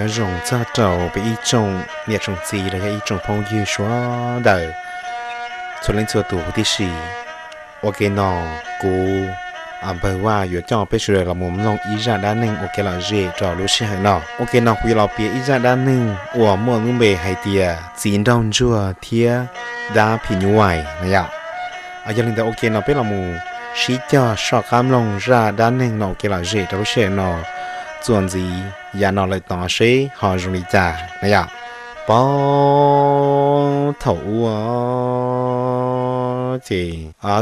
Zoo txog rau peb ib tsoom niam tsoom txiv los yog ib tsoom phooj ywg sawv daws txhua leej txhua tus huv tib si. Ua ke no kuv Npawg Vaj yuav coj peb sawv daws los mus mloog ib zaj dab neeg ua kev lom zem rau lub sij hawm no. Ua ke no kuv yuav los piav ib zaj dab neeg uas muaj lub npe hais tias txiv nraug ntsuag thiab dab phim nyuj vais no yom. Yog li ntawd ua ke no peb los mus sib cog soj qab mloog zaj dab neeg no ua kev lom zem rau lub sij hawm no txuas ntxiv yav no lawm tod seb ho zoo li cas na yom. Puag thaum ub ces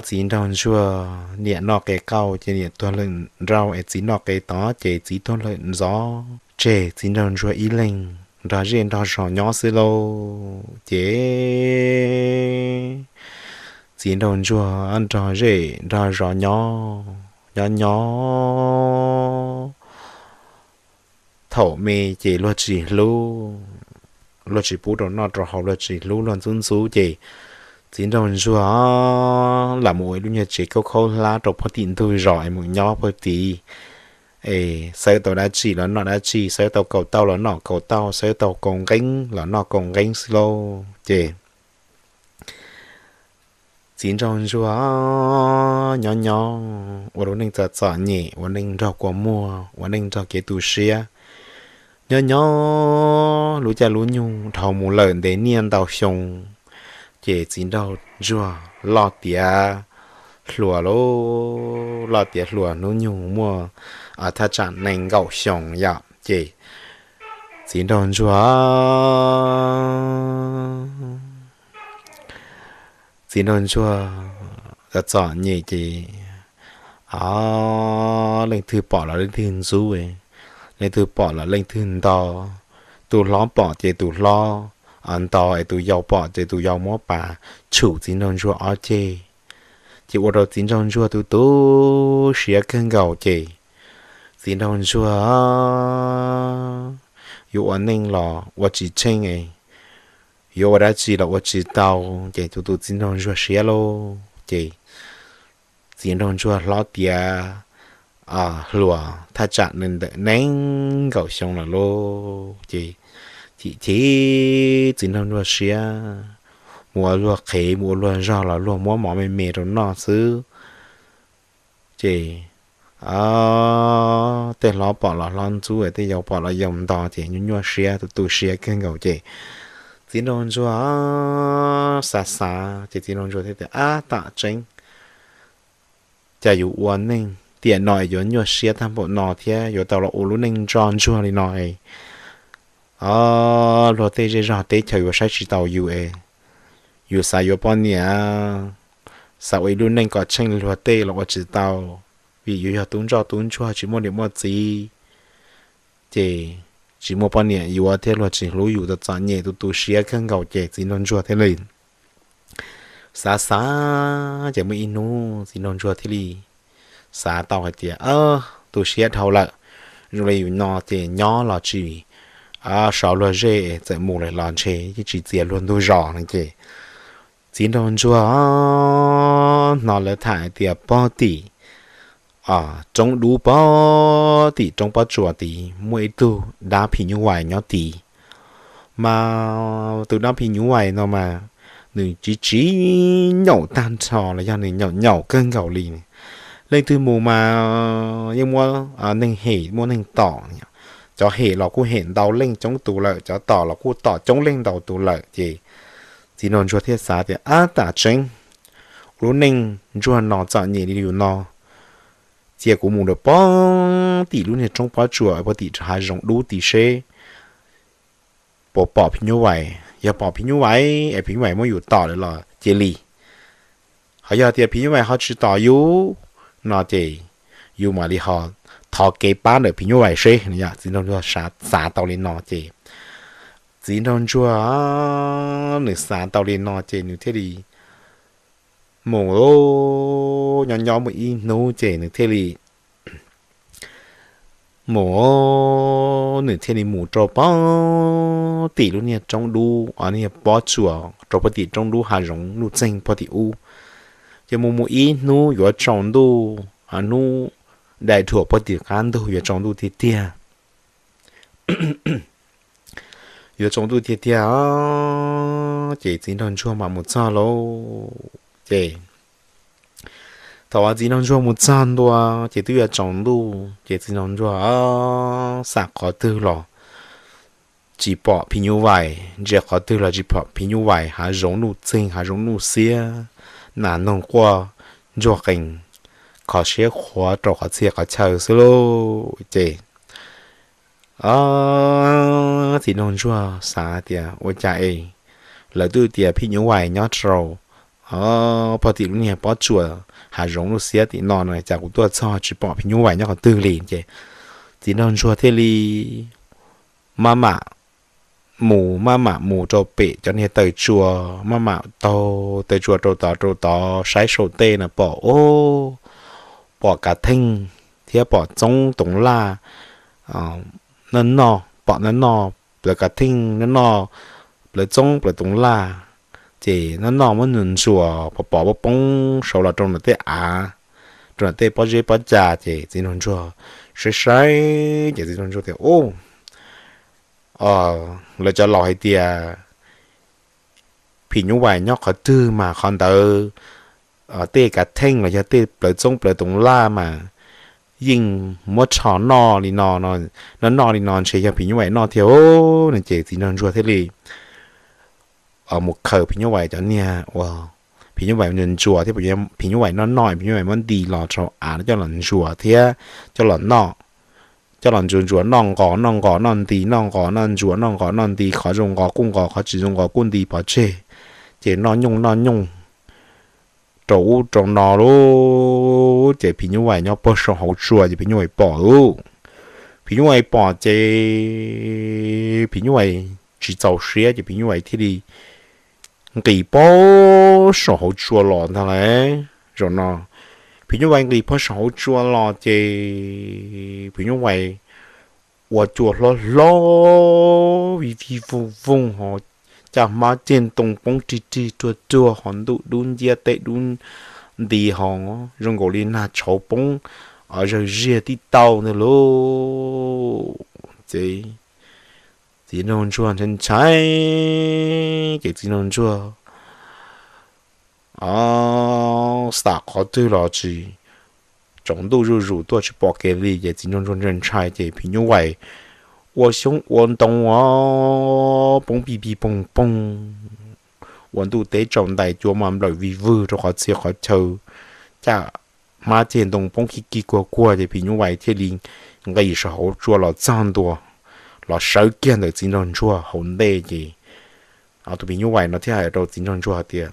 txiv nraug ntsuag niam noj qe qauj ces niam tuag lawm nrauj es txiv noj qe tod ces txiv tuag lawm ntxov tseg txiv nraug ntsuag ib leeg nrog zej nrog zos nyob xwb lauj. Ces txiv nraug ntsuag nrog zej nrog zos nyob nyob nyob thaum me ces luag tsis hlub, luag tsis pub rau noj rau haus, luag tsis hlub, luag ntxub ntxub ces txiv nraug ntsuag lam mus ua ib lub nyuag tsev khaub khaub hlab rau puag tim ntug zos es mus nyob puag tid es xawb tau dab tsi los noj dab tsi, xawb tau kaus tauj los noj kaus tauj, xawb tau kaus nqeeb los noj kaus nqeeb xwb lauj. Ces txiv nraug ntsuag nyob nyob ua lub neej txom txom nyem, ua neej nrog kua muag, ua neej nrog kev tu siab. Nyob nyob lub caij lub nyoog dhau mus lawm ntev niaj ntau xyoo, ces txiv nraug ntsuag loj tiav hluas lauj, loj tiav hluas hnub nyoog muaj thaj tsam nees nkaum xyoo yom. Ces txiv nraug ntsuag txiv nraug ntsuag txom txom nyem ces leej twg pom los leej twg ntxub, leej twg pom los leej twg ntaus. Tus hlob pom ces tus hlob ntaus es tus yau pom ces tus yau muab pas tshum txiv nraug ntsuag ob ceg. Ces ua rau txiv nraug ntsuag tu tu siab kawg nkaus ces txiv nraug ntsuag yuav ua neej los ua tsis tsheej, yuav ua dab tsi los ua tsis tau, ces tu tu txiv nraug ntsuag siab lauj. Ces txiv nraug ntsuag hlob tiav hluas thaj tsam nees nkaum xyoo lawm lauj. Ces chim chim txiv nraug ntsuag siab, mus ua luag qhev mus ua luag zog los luag muab mov me me rau noj xwb. Ces tej hlob pom los hlob ntxub, tej yau pom los yau ntaus, ces nyuaj nyuaj siab tu tu siab kawg nkaus ces txiv nraug ntsuag xav xav ces txiv nraug ntsuag thiaj tias, Ab, tam tseeb, cas yus ua neej tiam no es yuav nyuaj siab tag npaum no thiab yuav tau los ua lub neej ntso ntsuag li no es luag tej zej zog teb chaws yuav saib tsis taus yus es yus xav yuav poj niam, xav ua ib lub neej kom tsheej luag tej los ua tsis tau, vim yus yog tub ntsoj tub ntsuag tsis muaj niam muaj txiv, ces tsis muaj poj niam yuav thiab luag tsis hlub yus, txom txom nyem tu tu siab kawg nkaus ces txiv nraug ntsuag thiaj li xav xav ces muaj ib hnub txiv nraug ntsuag thiaj li xav tau hais tias, Tu siab dhau lawm, zoo li yus no ces nyob los tsis sov luag zej, txawm mus lawm los ntshe yeej tsis txias luag ntug zos no ces txiv nraug ntsuag hnov lawv tham hais tias pog tim roob dub pog tim roob pob tsuas tid muaj ib tug dab phim nyuj vais nyob tid. Mas tus dab phim nyuj vais no mas nws tsis tsis nyaum tag nrho los yog nws nyaum nyaum kawg nkaus li. Leej twg mus mas yeej muab neeg hem muab neeg tom, cov hem los kuj hem ntau leej coob tus lawm, cov tom los kuj tom coob leej ntau tus lawm ces txiv nraug ntsuag thiaj xav tias, Ab, tam tseeb, lub neej ntsuag no txom nyem li yus no, cia kuv mus rau pog tim lub niag roob pob tsuas pog tim hav zoov dub tid seb puas pom phim nyuj vais. Yog pom phim nyuj vais es phim nyuj vais muab yus tom lawm los cia li, ho yog tias phim nyuj vais ho tsis tom yus no ces yus mam li ho thov kev pab ntawm phim nyuj vais seb. Txiv nraug ntsuag xav tau li no ces txiv nraug ntsuag nws xav tau li no ces nws thiaj li mus nyob nyob mus ib hnub ces nws thiaj li mus, nws thiaj li mus rau pog tim lub niag roob dub, niag pob tsuas rau pog tim roob dub hav zoov nuj txeeg pog tim ub. Ces mus mus ib hnub yuav tsaus ntuj, hnub dai dhuam pog tim qab ntug yuav tsaus ntuj tiag tiag. yuav tsaus ntuj tiag tiag os. Ces txiv nraug ntsuag mam mus txog lauj. Ces thaum uas txiv nraug ntsuag mus txog ntua ces twb yuav tsaus ntuj, ces txiv nraug ntsuag xam qhov twg los tsis pom phim nyuj vais, ntsia qhov twg los tsis pom phim nyuj vais, hav zoov nuj txeeg hav zoov nuj xiab, nas noog quaj ntsuag qees, kho siab qhuav rau qhov txhia qhov chaw xwb lauj. Ces txiv nraug ntsuag xav tias ua cas es lawv twb tias phim nyuj vais nyob rau pog tim lub niag pob tsuas hav zoov nuj xiab tim no no, cas kuv tuaj txog tsis pom phim nyuj vais nyob qhov twg li. Ces txiv nraug ntsuag thiaj li maj mam mus, maj mam mus rau pem cov niag taw tsua, maj mam taug taw tsua rau tod rau tod saib saum tej no pom, o, pom kav theej thiab pom txoob toov laj, noj noj, pom noj noj plawv kav theej, noj noj plawv txoob plawv toov laj, ces noj noj muab ntsuas pov pov poob poob saud los rau nram tej av, rau nram tej pob zeb pob ca. Ces txiv nraug ntsuag saib saib ces txiv nraug ntsuag tias, u, lawv cov laus hais tias phim nyuj vais nyob qhov twg mas qhov ntawd, tej kav theej los yog tej plawv txoob plawv toov laj mas yeej muab rho noj li no, noj noj li no ntshe yog phim nyuj vais noj thiab no. Ces txiv nraug ntsuag thiaj li mus khaws phim nyuj vais cov niag uas phim nyuj vais ntsuas thiab, phim nyuj vais noj noj, phim nyuj vais muab nti los rau av coj los ntsuas thiab coj los noj, coj los ntsuas ntsuas noj nqos noj nqos noj nti, noj nqos noj ntsuas noj nqos noj nti, qhov zoo nqos kuj nqos, qhov tsis zoo nqos kuj nti pov tseg, ces noj nyooj noj nyooj rau ub rau no lauj. Ces phim nyuj vais nyob puag saum hauv tsua ces phim nyuj vais pom lauj. Phim nyuj vais pom ces phim nyuj vais tsis txaus siab ces phim nyuj vais thiaj li nqis puag saum hauv tsua los ntag lauj. Zaum no phim nyuj vais nqis puag saum hauv tsua los ces phim nyuj vais ua cua hlob hlob vij vij voog voog ho caj hmab ceg ntoo poob rig rig ruag ruag ho ntuj dub nciab tej dub nti ho zoo nkaus li nag tshauv poob zawg ziag tib tau ntag lauj. Ces txiv nraug ntsuag ntshai ntshai, ces txiv nraug ntsuag xav qhov twg los tsis, tsaus ntuj zuj zus tuaj tsis pom kev li ces txiv nraug ntsuag ntshai ntshai ces phim nyuj vais ua xyoob ua ntoo os poob pij pij poog poog, ua ntuj teb tsaus ntais cua mas nplawm vij vwg rau qhov txhia qhov chaw, caj hmab ceg ntoo poob kig kig kuag kuag ces phim nyuj vais thiaj li nqis saum hauv tsua los txog ntua, los sawv kiag ntawm txiv nraug ntsuag hauv ntej ces tus phim nyuj vais no thiaj hais rau txiv nraug ntsuag hais tias,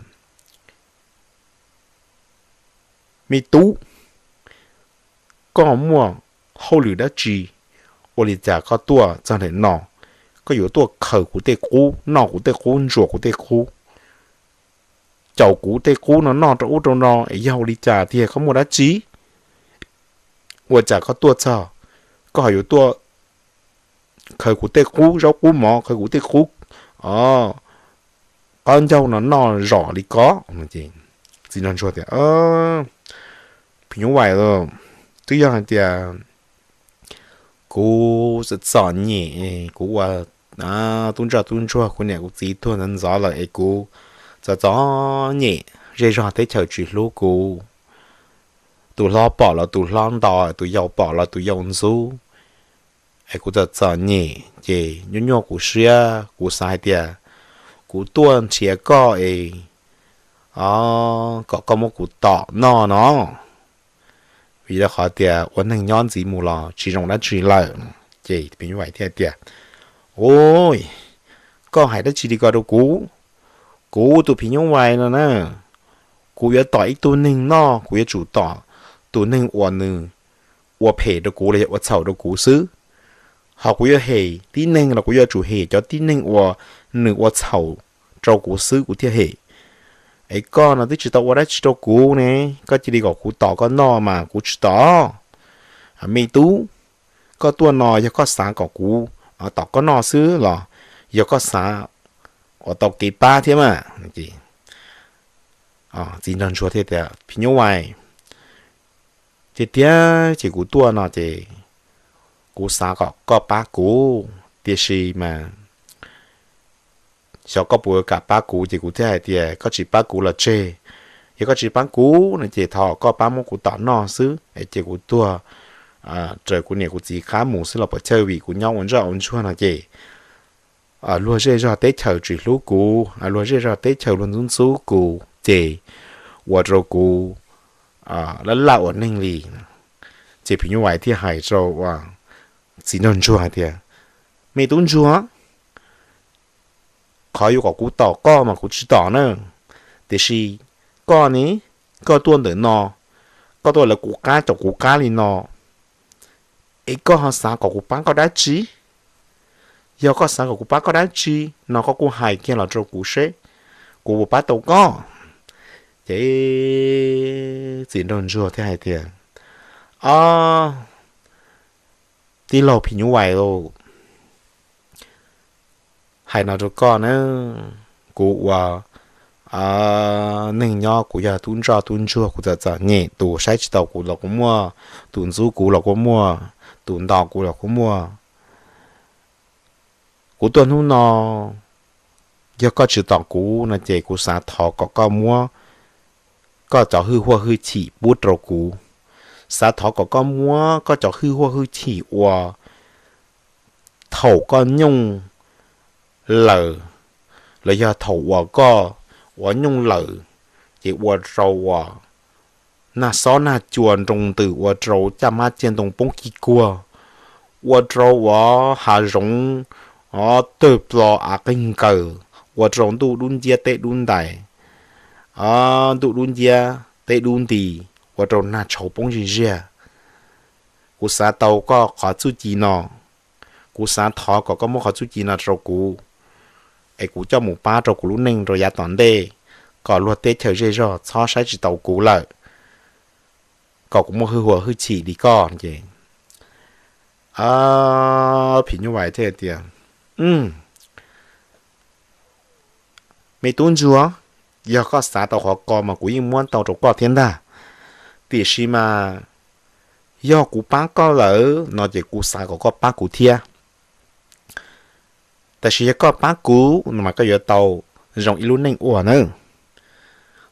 me tub, koj muaj hauj lwm dab tsi ua li cas koj tuaj txog ntawm no? Koj yuav tuaj khaws kuv tej qub, noj kuv tej qub, ntsuas kuv tej qub, caum kuv tej qub no noj rau ub rau no es yog ua li cas tiag, koj muaj dab tsi? Ua cas koj tuaj txog, koj ho yuav tuaj khaws kuv tej qub, zaub qub mov, khaws kuv tej qub, o, qaub ncaug no noj zom li ko? Txiv nraug ntsuag tias, phim nyuj vais, twb yog hais tias kuv txom txom nyem, kuv ua tub ntsoj tub ntsuag, kuv niam kuv txiv tuag ntxov ntxov lawm es kuv txom txom nyem, zej zog teb chaws tsis hlub kuv, tus hlob pom los tus hlob nto, tus yau pom los tus yau ntxub, es kuv txom txom nyem ces nyuaj nyuaj kuv siab, kuv xav hais tias kuv tuaj nrhiav koj es kom koj muab kuv tom noj no, vim rau qhov tias ua neeg nyob ntxiv mus los tsis zoo dab tsi lawm. Ces phim nyuj vais thiaj tias, u, koj hais dab tsi li ko rau kuv? Kuv tus phim nyuj vais no na, kuv yuav tom ib tug neeg noj kuv yuav tsum tom tus neeg uas nws ua phem rau kuv los yog ua txhaum rau kuv xwb. Ho kuv yuav hem tib neeg los kuv yuav tsum hem cov tib neeg uas nws ua txhaum rau kuv xwb kuv thiaj hem. Es koj no twb tsis tau ua dab tsi rau kuv ne, koj cia li kom kuv tom koj noj mas kuv tsis tom. Me tub, koj tuaj no yog koj xav kom kuv tom koj noj xwb los yog koj xav ua tau kev pab thiab mas? Txiv nraug ntsuag thiaj tias, phim nyuj vais, tiag tiag ces kuv tuaj no ces kuv xav kom koj pab kuv, tiam sis mas xyov koj puas kam pab kuv. Ces kuv thiaj hais tias, koj tsis pab kuv los tseg, yog koj tsis pab kuv no ces thov koj pab muab kuv tom noj xwb es cia kuv tuag raws kuv niam kuv txiv qab mus xwb los puas chawj, vim kuv nyob ua ntsoj ua ntsuag no ces luag zej zog teb chaws tsis hlub kuv, luag zej zog teb chaws luag ntxub ntxub kuv ces ua rau kuv laj laj ua neej li. Ces phim nyuj vais thiaj hais rau txiv nraug ntsuag hais tias, me tub ntsuag, qhov yuav kom kuv tom koj mas kuv tsis tom na, tiam sis koj ne, koj tuaj ntawm no, koj tuaj lawv kuv qab caum kuv qab li no, es koj ho xav kom kuv pab koj dab tsi? Yog koj xav kom kuv pab koj dab tsi no koj kuj hais kiag los rau kuv seb kuv puas pab tau koj. Ces txiv nraug ntsuag thiaj hais tias, o, tij laug phim nyuj vais, hais no rau koj na, kuv ua neeg nyob kuv yog tub ntsoj tub ntsuag, kuv txom txom nyem, tus saib tsis taus kuv los kuj muaj, tus ntxub kuv los kuj muaj, tus ntaus kuv los kuj muaj. Kuv tuaj hnub no, yog koj tsis tom kuv no ces kuv xav thov kom koj muab koj cov hwj huaj hwj chim pub rau kuv. Xav thov kom koj muab koj cov hwj huaj hwj chim uas thaum koj nyooj lawm, los yog thaum uas koj uas nyooj lawm, ces ua rau uas nag xob nag cua nroo ntws, ua rau caj mab ceg ntoo poob kig kuag, ua rau uas hav zoov tawg plo av qeeg nkaws, ua rau ntuj dub nciab teb dub ntais, ntuj dub nciab teb dub nti, ua rau nag tshauv poob zij ziag. Kuv xav tau koj qhov txuj ci no, kuv xav thov kom koj muab qhov txuj ci no rau kuv, es kuv coj mus pab rau kuv lub neej rau yav tom ntej, kom luag teb chaws zej zog txhob saib tsis taus kuv lawm, kom kuv muaj hwj huam hwj chim li koj. Ces phim nyuj vais thiaj tias, me tub ntsuag, yog koj xav tau qhov ko mas kuv yeej muab tau rau koj thiab ntag. Tiam sis mas yog kuv pab koj lawm no ces kuv xav kom koj pab kuv thiab. Tab sis yog koj pab kuv no mas koj yuav tau zoo ib lub neej ua na.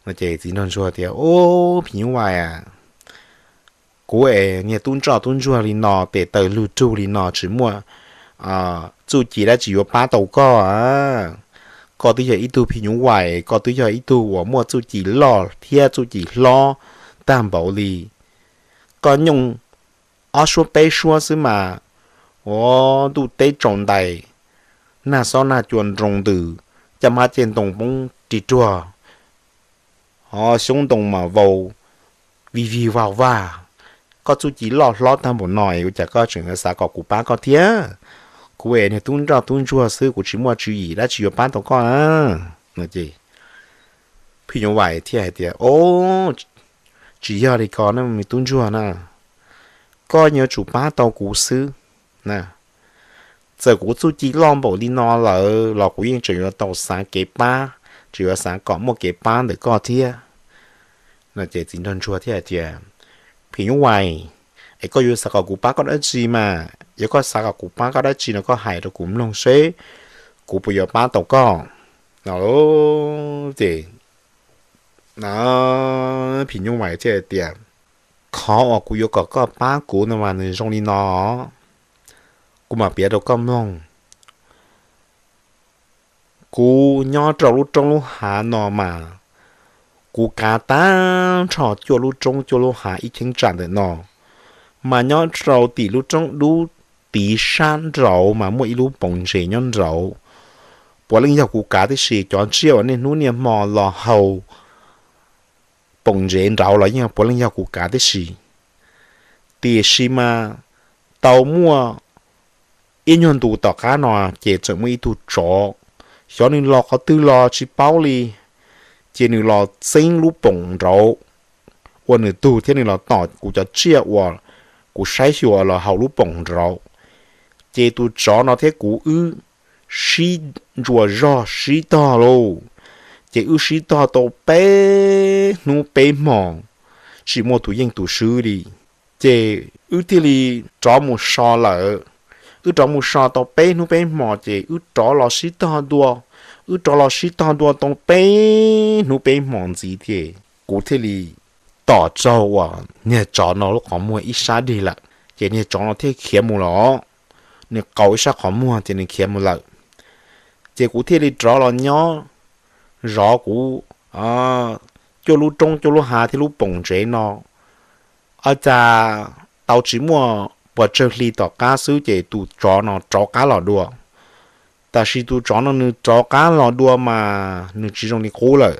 No ces txiv nraug ntsuag tias, o, phim nyuj vais, kuv es niag tub ntsoj tub ntsuag li no, tes taw lug rug li no, tsis muaj txuj ci dab tsi yuav pab tau koj. Koj twb yog ib tug phim nyuj vais, koj twb yog ib tug uas muaj txuj ci loj thiab txuj ci hlob tag npaum li. Koj nyooj ob suab peb suab xwb mas, ua ntuj teb tsaus ntais, nag xob nag cua nroo ntws, caj mab ceg ntoo poob ris ruag, o, xyoob ntoo mas vau vig vig vag vag. Koj txuj ci loj hlob tag npaum no es ua cas koj tseem xav kom kuv pab koj thiab? Kuv es niag tub nroj tub ntsuag xwb, kuv tsis muaj tswv yim dab tsi yuav pab tau koj na. No ces phim nyuj vais thiaj hais tias, o, tsis yog li ko ne me tub ntsuag na, koj yuav tsum pab tau kuv xwb. Txawm kuv txuj ci loj npaum li no lawm los kuv yeej tseem yuav tau xav kev pab, tseem yuav xav kom muaj kev pab ntawm koj thiab. No ces txiv nraug ntsuag thiaj hais tias, phim nyuj vais, es koj yuav xav kom kuv pab koj dab tsi mas? Yog koj xav kom kuv pab koj dab tsi no koj hais rau kuv mloog seb kuv puas yuav pab tau koj. No ces phim nyuj vais thiaj tias, qhov uas kuv yuav kom koj pab kuv no mas nws zoo li no, kuv mam piav rau koj mloog. Kuv nyob rau lub roob lub hav no mas, kuv kav tag nrho cuaj lub roob cuaj lub hav ib cheeb tsam ntawm no, mas nyob rau tim lub roob dub tiv sab nraud mas muaj ib lub poom ntses nyob nraud. Puav leej yog kuv kav tib si, cov tsiaj uas niaj hnub niaj hmo los haus poom ntses nraud los yeej puav leej yog kuv kav tib si. Tiam sis mas tau muaj ib nyuag ntu tom qab no ces txawm muaj ib tug tsov, xyov nws los qhov twg los tsis paub li, ces nws los txeeb lub poom nraud ua nws tug thiab nws los tom kuv cov tsiaj uas kuv saib xyuas los haus lub poom nraud. Ces tus tsov no thiab kuv wb sib ntsuas zog sib tog lauj, ces wb sib tog tau peb hnub peb hmos, tsis muaj tus yeej tus swb li. Ces wb thiaj li rov mus so lawm. Wb rov mus so tau peb hnub peb hmos ces wb rov los sib tog dua, wb rov los sib tog dua tau peb hnub peb hmo ntxiv ces kuv thiaj li tom raug uas niag tsov no lub qhov muag ib sab dig lawm, ces niag tsov no thiaj khiav mus lawm. Nws qaug ib sab qhov muag ces nws khiav mus lawm. Ces kuv thiaj li rov los nyob zov kuv cuaj lub roob cuaj lub hav thiab lub poom ntsev no. Ua cas tau tsis muaj pes tsawg hli tom qab xwb ces tus tsov no rov qab los dua. Tab sis tus tsov no nws rov qab los dua mas nws tsis zoo li qub lawm.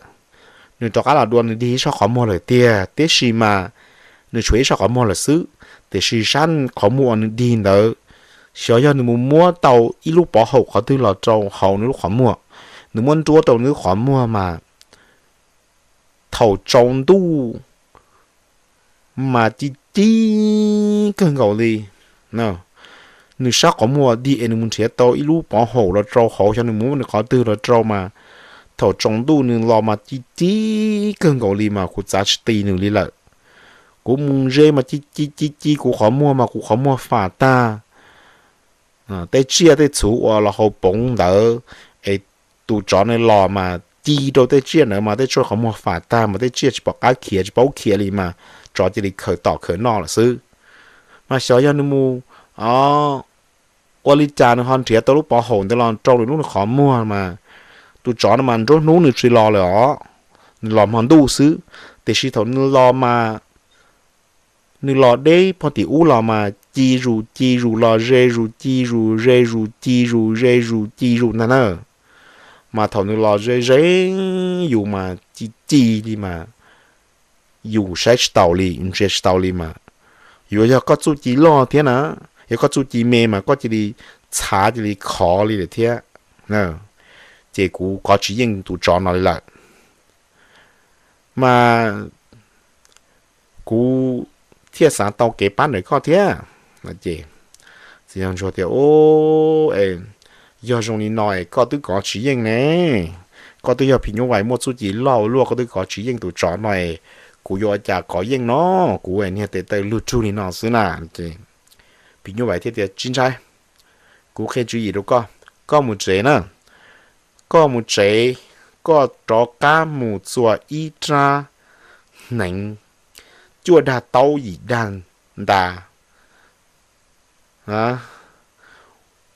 Nws rov qab los dua nws dig ib sab qhov muag lawm tiag, tiam sis mas nws tshuav ib sab qhov muag lawm xwb, tiam sis sab qhov muag uas nws dig ntawd, xyov yog nws mus muab tau ib lub pov haum qhov twg los rau hauv nws lub qhov muag, nws muab nruab tau nws lub qhov muag mas thaum tsaus ntuj mas ci ci kawg nkaus li. Nws sab qhov muag dig es nws mus nrhiav tau ib lub pov haum los rau hauv, xyov nws muab nws qhov twg los rau mas thaum tsaus ntuj nws los mas ci ci kawg nkaus li mas kuv txav tsis ti nws li lawm. Kuv mus ze mas ci ci ci ci kuv qhov muag mas kuv qhov muag fam tag. Tej tsiaj tej txhu uas los hauv poov ntawd es tus tsov nws los mas ci rau tej tsiaj ntawd mas tej tsiaj qhov muag fam tag mas tej tsiaj tsis pom qab khiav tsis paub khiav li mas tsov cia li khaws tom khaws noj lawm xwb. Mas xyov yog nws mus ua li cas nws ho nrhiav tau lub pov haum ntawd los rau nws lub qhov muag mas tus tsov no mas nruab hnub nws tsis los lawm os, nws los hmo ntuj xwb. Tiam sis thaum nws los mas nws los deb pog tim ub los mas ci zus ci zus los ze zus ci zus ze zus ci zus ze zus ci zus ntag na. Mas thaum nws los ze ze yus mas ci ci li mas yus saib tsis taus li, ntsia tsis taus li mas yuav yog koj txuj ci loj thiab na. Yog koj txuj ci me mas koj cia li txhav cia li khov li lawm thiab. Ces kuv kov tsis yeej tus tsov no li lawm. Mas kuv thiaj xav tau kev pab ntawm koj thiab. Ces txiv nraug ntsuag tias, Yog zoo li no es koj twb kov tsis yeej ne, koj twb yog phim nyuj vais muaj txuj ci loj ua luaj, koj twb kov tsis yeej tus tsov no es kuv yuav ua cas kov yeej no? Kuv niag tes taw luag rug li no xwb na. Ces phim nyuj vais thiaj tias, Tsis ntshai, kuv qhia tswv yim rau koj. Koj mus tsev na, koj mus tsev, koj rov qab mus txua ib rab hneev cuaj dag taub yim dag ntas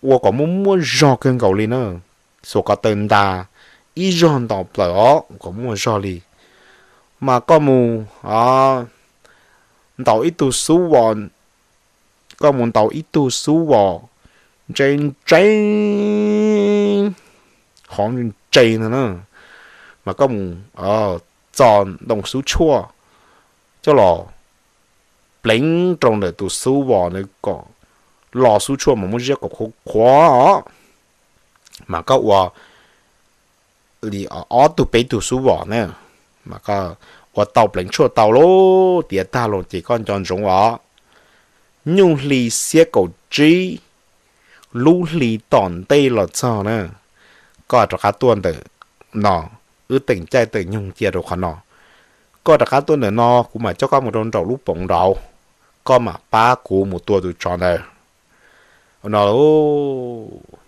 ua kom muaj muaj zog kawg nkaus li na. Xuas ko taw ntas ib zog ntaus plaws os, kom muaj zog li. Mas koj mus ntaus ib tug xub vos, koj mus ntaus ib tug xub vos ntse ntse, hov ntse ntse ntag na. Mas koj mus txo ntoo xub tshuaj coj los pleev rau ntawm tus xub vos ntawd kom lo xub tshuaj mas muab ziab kom qhuav qhuav os. Mas koj ua li ob tug peb tug xub vos na, mas koj ua tau pleev tshuaj tau lub tiav tag los ces koj nco ntsoov os, nyuj hli xiab kaum tsib lub hli tom ntej los txog na, koj rov qab tuaj ntawm no, wb teem caij teem nyoog cia rau qhov no. Koj rov qab tuaj ntawm no kuv mam coj koj mus rau nraum lub poov nraud, koj mam pab kuv mus tua tus tsov ntawd. Ua no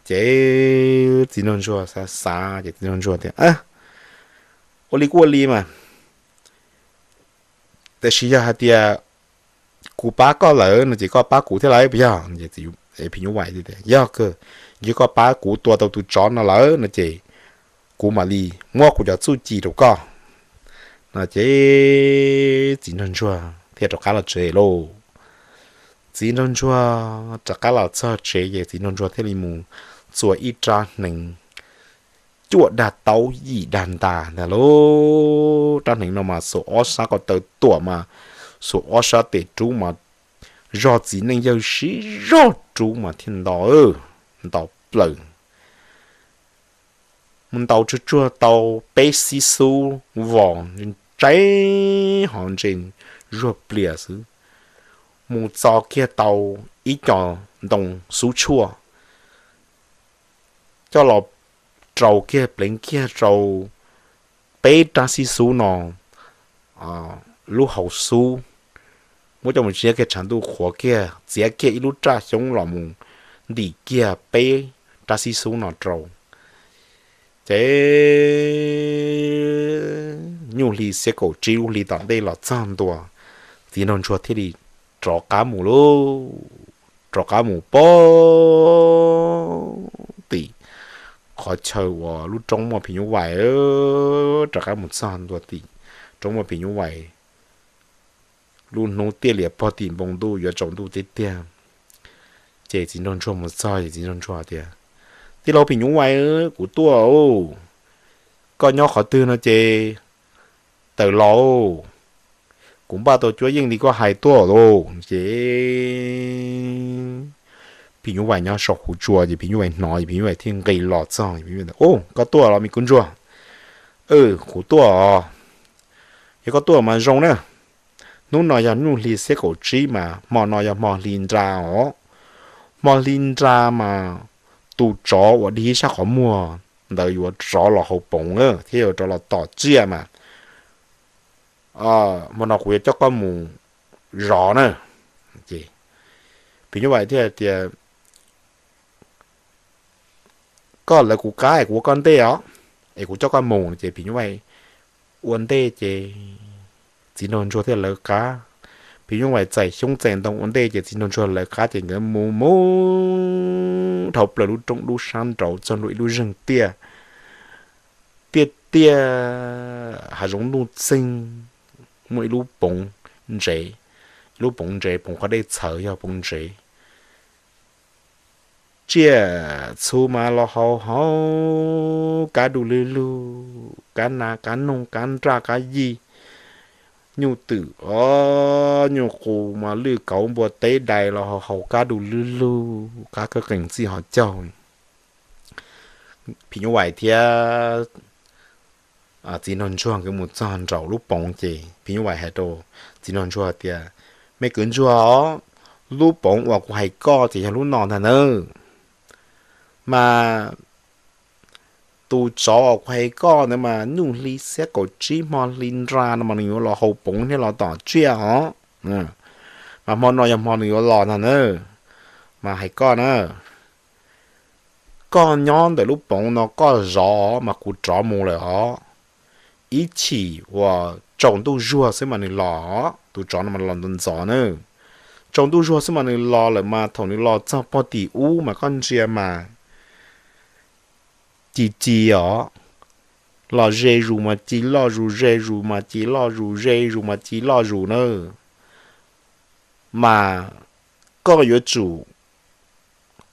ces txiv nraug ntsuag xav xav ces txiv nraug ntsuag tias, Ua li kuj ua li mas, tab sis yog hais tias kuv pab koj lawm no ces koj pab kuv thiab lauj puas yog? Phim nyuj vais tias, Yog kawg, yog koj pab kuv tua tau tus tsov no lawm no ces kuv mam li muab kuv cov txuj ci rau koj. No ces txiv nraug ntsuag thiaj rov qab los tsev lauj. Txiv nraug ntsuag rov qab los txog tsev ces txiv nraug ntsuag thiaj li mus txua ib rab hneev cuaj dag taub yim dag ntas ntag lauj. Rab hneev no mas xuas ob sab ko taw tuam mas, xuas ob sab tes rub mas zog txiv neej yawg siv zog rub mas thiaj nto, nto plaws. Mus ntaus tsuag tsuag tau peb xib xub vos ntse hov ntse zuag plias xwb, mus txo kiag tau ib co ntoo xub tshuaj coj los rau kiag pleev kiag rau peb rab xib xub no lub hauv xub, muab coj mus tsiab kiag tshav ntuj qhuav kiag, txiav kiag ib lub raj xyoob los mus ntim kiag peb rab xib xub no rau. Ces nyuj hli xiab kaum tsib lub hli tom ntej los txog ntua, txiv nraug ntsuag thiaj li rov qab mus lauj, rov qab mus pog tim qhov chaw uas lub roob muaj phim nyuj vais, rov qab mus txog ntua tim roob muaj phim nyuj vais. Lub hnub tiaj lias pog tim npoo ntuj yuav tsaus ntuj tiag tiag. Ces txiv nraug ntsuag mus txog ces txiv nraug ntsuag tias, Tij laug phim nyuj vais, kuv tuaj. Koj nyob qhov twg no ces tawm los, kuv npaj tau cuab yeej li koj hais tuaj lauj. Ces phim nyuj vais nyob saum huv tsua ces phim nyuj vais hnov ces phim nyuj vais thiaj nqis los txog. Koj tuaj los me kub ntsuag? Kuv tuaj. Yog koj tuaj mas zoo na. Hnub no yog nyuj hli xiab kaum tsib mas hmo no yog hmo hli nra os. Hmo hli nra mas tus tsov uas dig ib sab qhov muag ntawd yuav rov los hauv poov thiab yuav rov los tom tsiaj mas hmo no kuv yuav coj koj mus zov na. Phim nyuj vais thiaj tias, Koj lawv kuv qab es kuv ua koj ntej os, es kuv coj koj mus. Ces phim nyuj vais ua ntej ces txiv nraug ntsuag thiaj lawv qab. Phim nyuj vais txais xyoob txais ntoo ua ntej ces txiv nraug ntsuag lawv qab ces nkawd mus mus dhau plaws lub roob lub sab nraud txog ntua ib lub zeeg tiaj. Tiaj tiaj hav zoov nuj txeeg, muaj ib lub poov ntsev, ib lub poov ntsev, poov qhov dej txhawv yog poov ntsev. Tsiaj txhu mas los haus haus, kab du lug lug, kab nas kab noog kab nraj kab yij, nyuj twm os, nyuj qus mas lwj kauv npua teb dais los haus haus kab du lug lug, kab kawj qees txij hauv caug. Phim nyuj vais thiab txiv nraug ntsuag nkawd mus txog nraum lub poov ces phim nyuj vais hais rau txiv nraug ntsuag tias, Me kwv ntsuag os, lub poov uas kuv hais koj ces yog lub no ntag nawb. Mas tus tsov uas kuv hais koj ntawd mas nyuj hli xiab kaum tsib hmo hli nra no mas nws yuav los hauv poov thiab los tom tsiaj os. Mas hmo no yog hmo nws yuav los ntag nawb. Mas hais koj na, koj nyob ntawm lub poov no koj zov mas kuv rov mus lawm os. Ib chim uas tsaus ntuj zuag xwb mas nws los, tus tsov no mas los ntxov ntxov na. Tsaus ntuj zuag xwb mas nws los lawm mas thaum nws los txog pog tim ub mas koj ntsia mas ci ci os. Los ze zus mas ci loj zus, ze zus mas ci loj zus, ze zus mas ci loj zus na. Mas koj yuav tsum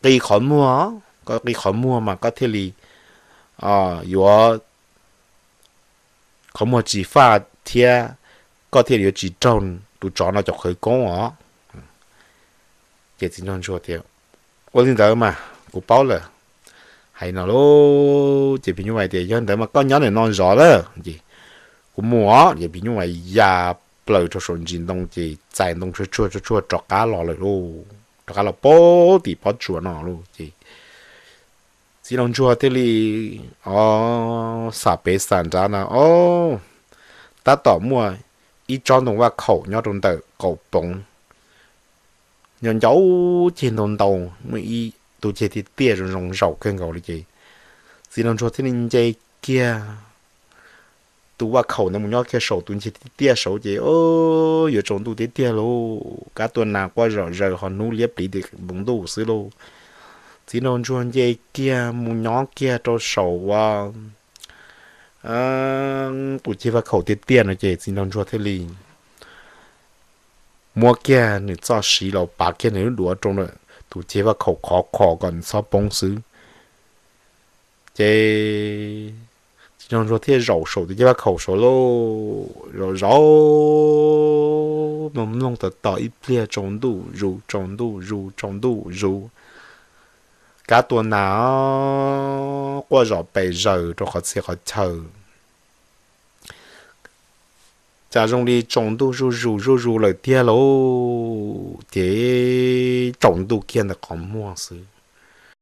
qi qhov muag, koj qi qhov muag mas koj thiaj li yuav, qhov muag tsis faj thiab koj thiaj li yuav tsis raug tus tsov no cov khawv koob os. Ces txiv nraug ntsuag tias, Ua li ntawd mas kuv paub lawm. Hais no lauj ces phim nyuj vais tias, Yog ntawd mas koj nyob ntawm no zov lawm es kuv mus os. Ces phim nyuj vais ya plaws rau saum ntsis ntoo ces txais ntoo tshuaj tshuaj tshuaj tshuaj rov qab los lawm lauj, rov qab los pog tim pob tsuas no lauj. Ces txiv nraug ntsuag thiaj li o, xam pem xam nrad na, o, tab tom muaj ib tsob ntoo vaj khaum nyob rau ntawm qaum poov, nyob ncauj ceg ntau ntau, muaj ib tug ceg tiaj tiaj zoo zoo zaum kawg nkaus li. Ces txiv nraug ntsuag thiaj li nce kiag tus vaj khaum ntawd mus nyob kiag saum tus ceg tiaj tiaj saud ces yuav tsaus ntuj tiag tiag lauj, kab tua nas quaj zom zaws ho hnub liab pliv tim npoo ntuj xwb lauj. Txiv nraug ntsuag nce kiag mus nyob kiag rau saum tus ceg vaj khaum tiaj tiaj no ces txiv nraug ntsuag thiaj li muab kiag nws txoj siv los pav kiag nws lub duav rau ntawm tus ceg vaj khaum khov kho kom nws txhob poob xwb. Ces txiv nraug ntsuag thiaj zaum saum tus ceg vaj khaum saud lauj, zaum zaum mloog mloog tom tom ib pliag tsaus ntuj zus tsaus ntuj zus tsaus ntuj zus, kab tua nas quaj zom pes zaws rau qhov txhia qhov chaw. Cas zoo li tsaus ntuj zuj zus zuj zus lawm tiag lauj, ces tsaus ntuj kiag ntawm qhov muag xwb.